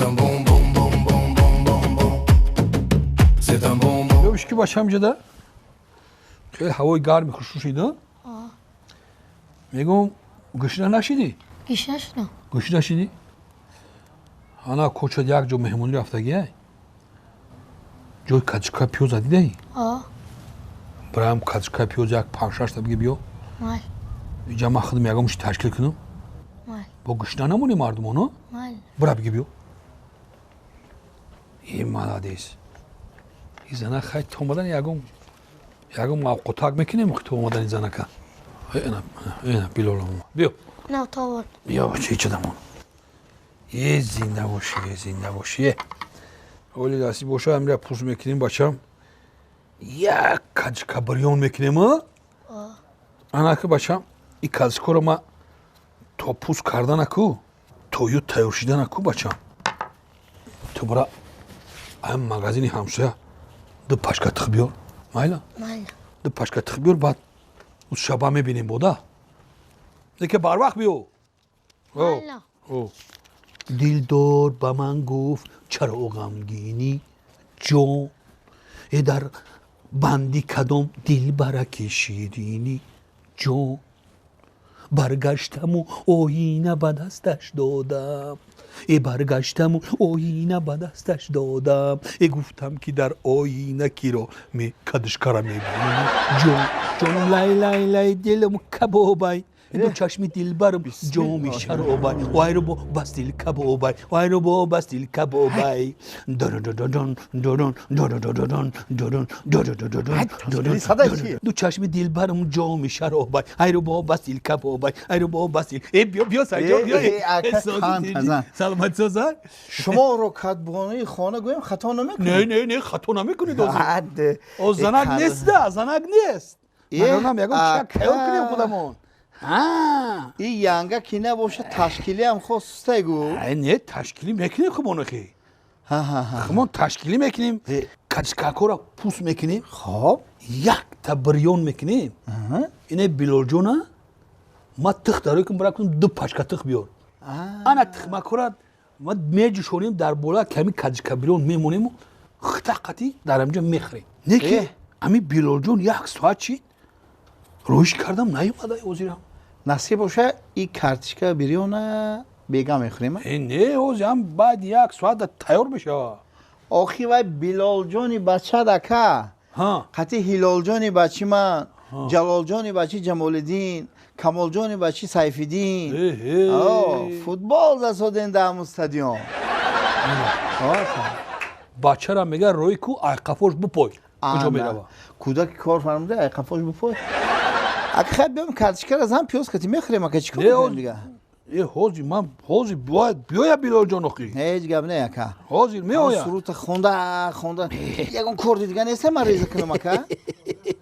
C'est un bon bon bon bon bon bon bon. C'est un bon bon. Ё ишки бачам ҷада. Хеле ҳавои гарми хушрӯ шида. Мегӯм, гушна нашидӣ? Гушна шудам. Гушна шидӣ? Ана кӯчад як ҷо меҳмонӣ рафтагиай. Ҷои качка пиёза дидаӣ? Бираям качка пиёз як панҷ-шашта биги биё. Мал. Иҷа ман худам ягон чи ташкил кунам. Мал. Бо гушна намонӣ мардумоно? Мал. Бира биги биё. Е молодец. И зана хай то омадани ягон мавқотак мекунем то омадани занака. Ена, ена, Билол омад. Биё. На, то овард. Биё, бача, ичадамон. Е, зинда бошӣ, е, зинда бошӣ, е. Оли насиб боша, амира пӯст мекунем, бачам. Як качка бирён мекунем, а? Анаки, бачам, и качкоро ма то пӯст карданаку, то ю тайёр шиданаку, бачам. Ту бара ам магазини ҳамсоя ду пачка тих биёр. Майла? Майла. Ду пачка тих биёр, баъд уз шаба мебинем бода. Лекин барвақт биё. Майла. Дилдор ба ман гуфт, чаро ғамгинӣ ҷон, э дар банди кадом дилбараки ширинӣ ҷон, баргаштаму оина ба дасташ додам, э баргаштаму оина ба дасташ додам, э гуфтам ки дар оина киро ме кадишкара мебинӣ ҷон, ҷонам лай лай лай дилам кабобай, ду чашми дилбарам ҷоми шаробай, вайро бо бас дил кабобай, вайро бо бас дил кабобай, дородододон дорон дородододон дорон дородододон дорон, ду чашми дилбарам ҷоми шаробай, айро бо бас дил кабобай, айро бо бас дил. Э биё, биё, Сайҷон, биё. Саломат соза. Шуморо кадбонаи хона гӯем, хато намекунед? Не, не, не, хато намекунед. О, занак нест, занак нест. Манонам ягон чак тайёр кунем худамон. И янга ки набошад, ташкилиам хостустай гу. Не, ташкилӣ мекунем хумонахи. Хумон ташкилӣ мекунем, качкакора пӯст мекунем. Хоб. Якта бирён мекунем. Ине Билолҷона ма тих дарои кун, бира кун, ду пачка тих биёр. Ана тихмакора ма меҷӯшонем, дар бола ками качка бирён мемонему хита қати дар ҳамҷо мехӯрем. Не ки ами Билолҷон як соат чи роҳиш кардам, наёмада ҳозирам. Насиб боша, и картишка бирёна бега мехӯрем. Не, ҳозир баъд як соат тайёр мешава. Охи вай Билолҷони бача дака, қати Ҳилолҷони бачи ман, Ҷалолҷони бачи Ҷамолиддин, Камолҷони бачи Сайфиддин футбол засодем дар ҳамун стадион. Бачара мега рӯи ку айқафош бупой, куҷо мерава? Кӯдаки кор фармуда, айқафош бупой. Ака, хай биём, картишкара зан пиёз кати мехӯрем, ака, чӣ кор мекунем дига? Э, ҳозир ман ҳозир бояд биёя Билолҷон охи. Ҳеҷ гап не, ака. Ҳозир меоя. Сурута хонда хонда ягон корди дига неста, ман реза кунам, ака?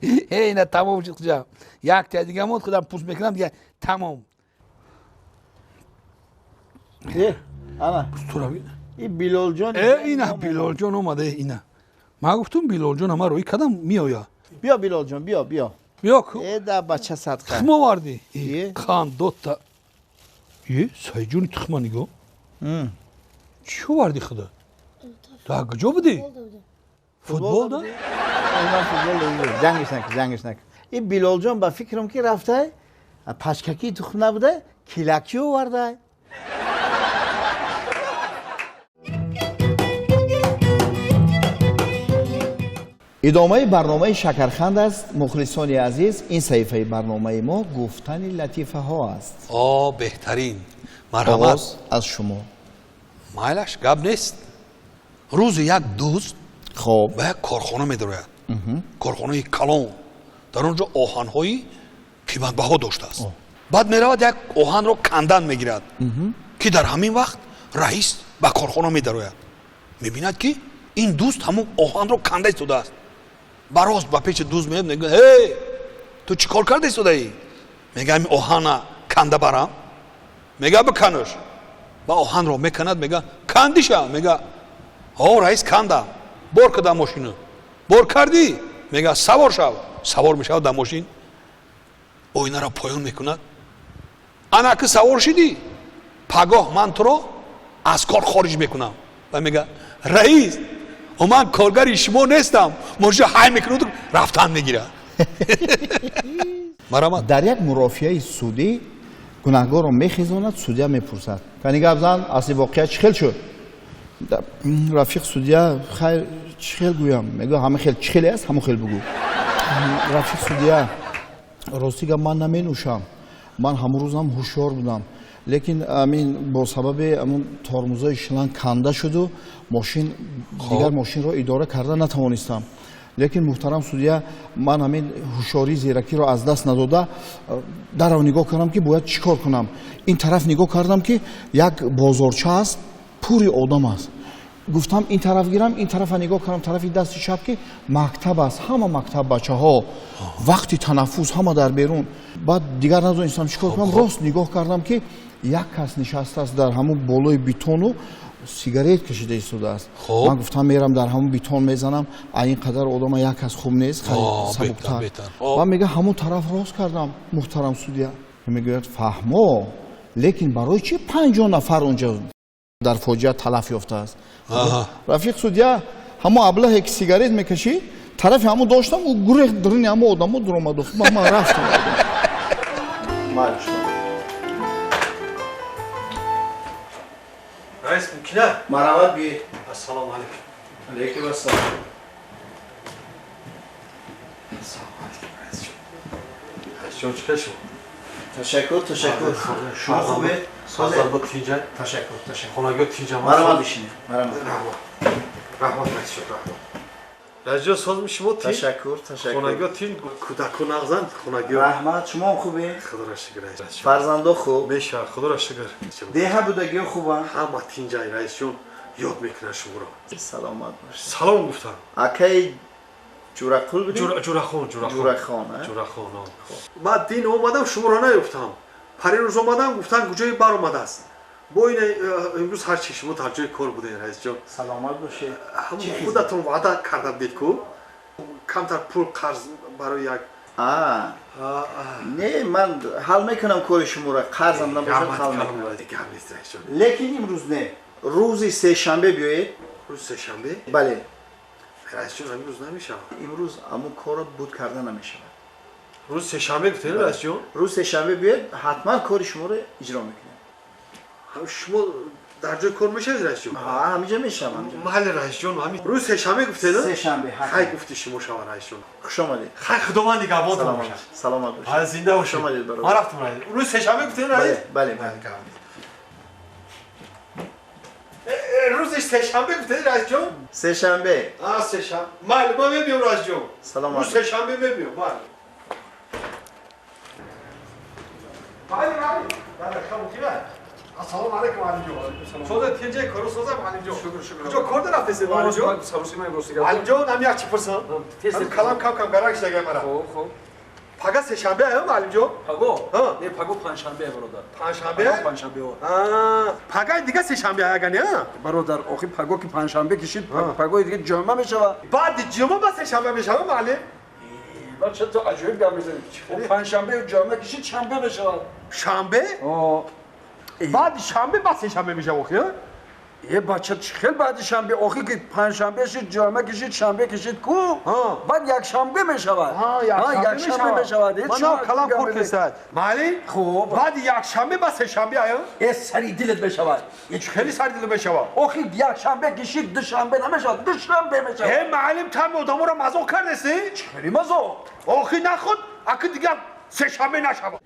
Э, ина тамом шуд, худам. Як та дига монд, худам пӯст мекунам, дига тамом. Э, ана. И Билолҷон. Э, ина Билолҷон омада, ина. Ман гуфтум, Билолҷон ама рӯй кадам меоя. Биё, Билолҷон, биё, биё. Биё ку. Э, да бача садқа. Тухм овардӣ? Қан дота. Е, Сайҷони тухма нигоҳ. Чӣ овардӣ худа? Дар куҷо будӣ? Футбол да? Ҷангиш накун, ҷангиш накун. И Билолҷон ба фикрам ки рафтай, пачкакии тухм набуда, килакӣ овардай. Идомаи барномаи Шакарханд аст. Мухлисони азиз, ин саҳифаи барномаи мо гуфтани латифаҳо аст. О, беҳтарин, марҳамат. Оғоз аз шумо. Майлаш, гап нест. Рӯзе як дӯст хоб ба як корхона медарояд, корхонаи калон. Дар он ҷо оҳанҳои қиматбаҳо доштааст. Баъд меравад, як оҳанро кандан мегирад, ки дар ҳамин вақт раис ба корхона медарояд. Мебинад, ки ин дӯст ҳамон оҳанро канда истодааст. Барост ба пеши дӯст меяд, мегӯяд: «Эй, ту чӣ кор карда истодаӣ?» Мега: «Ҳамин оҳана канда барам». Мега: «Биканаш». Ба оҳанро меканад. Мега: «Кандиша?» Мега: «О, раис, кандам». «Бор ка дар мошину». «Бор кардӣ?» Мега: «Савор шав». Савор мешавад дар мошин, оинаро поён мекунад: «Ана ки савор шидӣ, пагоҳ ман туро аз кор хориҷ мекунам». Ва мега раис, ман коргари шумо нестам. Мошин ҳай мекунад, рафтан мегирад. Марамат. Дар як мурофиаи судӣ гунаҳгорро мехезонад, судья мепурсад: кани гап зан, асли воқеа чӣ хел шуд? Рафиқ судья, хайр, чӣ хел гӯям? Мегӯ ҳама хел чӣ хеле аст, ҳамон хел бугӯ. Рафиқ судья, рости гап, ман наменӯшам, ман ҳамон рӯзам ҳушёр будам, лекин амин бо сабаби амон тормозои шланг канда шуду мошин дигар мошинро идора карда натавонистам. Лекин, муҳтарам судья, ман ҳамин ҳушёрии зиракиро аз даст надода, дарав нигоҳ кардам, ки бояд чӣ кор кунам. Ин тараф нигоҳ кардам, ки як бозорча аст, пури одам аст. Гуфтам, ин тараф гирам. Ин тарафа нигоҳ кардам, тарафи дасти чап, ки мактаб аст, ҳама мактаб бачаҳо, вақти танаффус, ҳама дар берун. Баъд дигар надонистам чӣ кор кунам. Рост нигоҳ кардам, ки як кас нишастааст дар ҳамун болои бетону сигарет кашида истодааст. Ман гуфтам, мерам, дар ҳамун бетон мезанам, а ин қадар одама як кас хуб нест, сабуктар. Ман мега, ҳамун тараф рост кардам, муҳтарам судья. Мегӯяд: фаҳмо, лекин барои чӣ 50 нафар онҷо дар фоҷиа талаф ёфтааст? Рафиқ судья, ҳамон аблаҳе ки сигарет мекашид, тарафи ҳамон доштам, ӯ гурехт, дуруни ҳамон одамо дуромаду ман рафтам. Раис, мумкина? Марҳамат, биед. Ассалому алайкум. Алайкум ассалом. Ассалому алайкум, раис ҷон. Раис ҷон, чӣ хел шумо? Ташаккур, ташаккур. Шумо хубед? Созалбо тинҷа? Ташаккур, ташаккур. Хонагиҳо тинҷа? Марҳамат, бишинед. Марҳамат. Раҳмат. Раҳмат, раис ҷон, раҳмат. Раис ҷон, созми шумо тинҷ? Ташаккур, ташаккур. Хонагиҳо тинҷ, кӯдаку нағзанд, хонагиҳо? Раҳмат, шумо хубед? Худоро шукр, раис ҷон. Фарзандо хуб? Мешавад, худоро шукр. Деҳа будагиҳо хубанд? Ҳама тинҷай, раис ҷон, ёд мекунад шуморо. Саломат бошед. Салом гуфтам. Акаи Ҷурақул будед? Ҷурахон, Ҷурахон. Ҷурахон, Ҷурахон. Ман дин омадам, шуморо наёфтам. Парирӯз омадам, гуфтан куҷое баромадааст. Бо ин имрӯз ҳарчи шумо дар ҷои кор будед, раис ҷон. Саломат бошед. Худатон ваъда карда будед ку, камтар пул қарз барои як Не, ман ҳал мекунам кори шуморо, қарзам набошад, ҳал мекунам. Лекин имрӯз не, рӯзи сешанбе биёед. Рӯзи сешанбе? Бале. Раис ҷон, имрӯз намешавад. Имрӯз ҳамун корро буд карда намешавад. Рӯзи сешанбе гуфтед, раис ҷон? Рӯзи сешанбе биёед, ҳатман кори шуморо иҷро мекунем. Шумо дар ҷои кор мешавед, раис ҷон? Ҳамиҷа мешавам. Маҳалли раис ҷон, ҳамин рӯзи сешанбе гуфтед? Сешанбе. Хай, гуфти шумо шава, раис ҷон. Хуш омадед. Хай, худованд нигаҳбонтон бошад. Саломат бошед. Зинда бошед. Хуш омадед, бародар. Ман рафтам, раис. Рӯзи сешанбе гуфтед, раис? Бале, бале. Рӯзи сешанбе гуфтед, раис ҷон? Сешанбе. Сешанбе. Майли, ман мебиём, раис ҷон. Саломат. Рӯзи сешанбе мебиём, майли. Майли, майли. Бале, хаб, Ассалому алайкум, Алимҷон. Соза тинҷаи кору созам, Алимҷон. Шукр, шукр. Куҷо кор дарафтесед, Алимҷон? Алимҷон, ҳам як чӣ пурсам? Калам кам кам гарак шудагай мара. Хоб, хоб. Пага сешанбе ам, Алимҷон? Паго? Не, паго панҷшанбе, бародар. Панҷшанбе? Панҷшанбе. Пагай дига сешанбе агани, а? Бародар, охи паго ки панҷшанбе кишид, пагои дига ҷумъа мешавад. Баъди ҷумъа ба сешанбе мешавад, муаллим? Бача, ту аҷоиб гап мезанӣ. Панҷшанбе ҷумъа кишид, шанбе мешавад. Шанбе? Баъди шанбе ба сешанбе мешавад, охи? Е, бача, чӣ хел баъди шанбе? Охи ки панҷшанбе шид, ҷумъа кишид, шанбе кишид ку? Баъд якшанбе мешавад. Якшанбе мешавад. Мана калам кор кесад. Маълим? Хуб. Баъди якшанбе ба сешанбе ая? Э, сари дилат мешавад. Хеле сари дилат мешавад. Охи якшанбе кишид, душанбе намешавад, душанбе мешавад. Э, маълим, тами одаморо мазоқ кардеси? Чӣ хели мазоқ? Охи нахуд, аки дигар сешанбе нашавад.